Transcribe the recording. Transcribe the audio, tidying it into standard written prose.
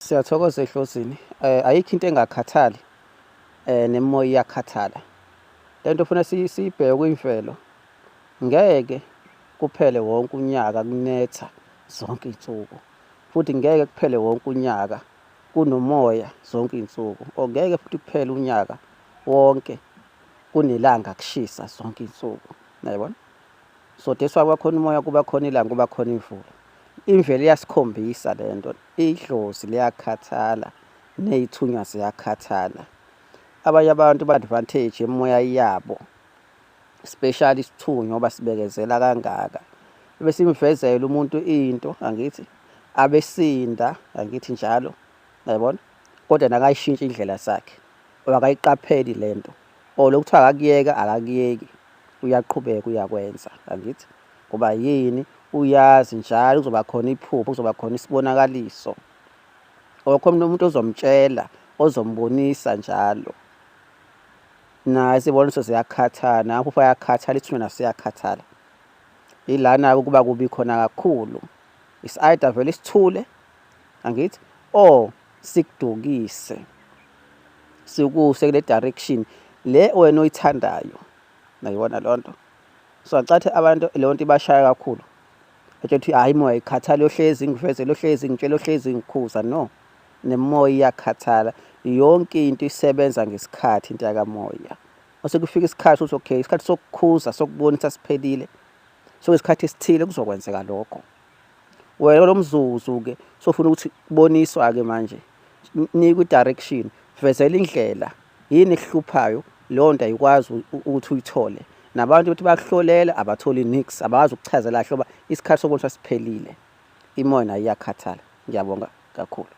Siyathokoza ehlosini. Ayikho into engakhathali, nemimoya iyakhathala. Lento funa siyibheke kwimvelo. Ngeke kuphele wonke unyaka kunetha zonke iy'nsuku, futhi ngeke kuphele wonke unyaka kunomoya zonke iy'nsuku, or ngeke futhi kuphele unyaka wonke kunelanga kushisa zonke iy'nsuku. Uyayibona? So that's why kwakhona umoya, kuba khona ilanga, kuba khona imvula. Imvelo iyasikhombisa le nto. Idlozi liyakhathala, ney'thunywa ziyakhathala. Abanye abantu ba-advantage imimoya yabo, especially isithunywa, ngoba sibekezela kangaka. Bese imvezela umuntu into, angithi, abesinda, angithi njalo, uyayibona? Kodwa nakayishintsha indlela zakhe, or akayiqapheli lento, or lokuthiwa akakuyeka, akakuyeki, uyaqhubeka uyakwenza, angithi? Ngoba yini? Uyazi njalo kuzoba khona iphupho, kuzoba khona isibonakaliso, or khona umuntu ozomtshela, ozombonisa njalo. Naye isiboniso ziyakhathala, namaphupho ayakhathala, isithunywa naso siyakhathala. Ilana-ke kuba kubi khona kakhulu. It's either vele sithule, angithi, or sikudukise, sikuse kule direction le wena oyithandayo. Uyayibona leyo nto? So angicathi abantu leyo nto ibashaya kakhulu. Etshela ukuthi hhayi, imoya ayikhathali, yohlezi ingivezela, yohlezi ingitshela, yohlezi ingikhuza. No, nemimoya iyakhathala. Yonke into isebenza ngesikhathi, into yakamoya. Mase kufika isikhathi ukuthi okay, isikhathi sokukhuza, sokubonisa siphelile. So isikhathi esithile kuzokwenzeka lokho. Wena lo mzuzu-ke sofuna ukuthi kuboniswa-ke manje, nikwe i-direction, vezela indlela, yini ekuhluphayo, leyo nto ayikwazi ukuthi uyithole. Nabantu bethi bakuhlolela abatholi niks, abakwazi ukuchazela kahle ngoba isikhathi sokuboniswa siphelile. Imoya nayo iyakhathala. Ngiyabonga kakhulu.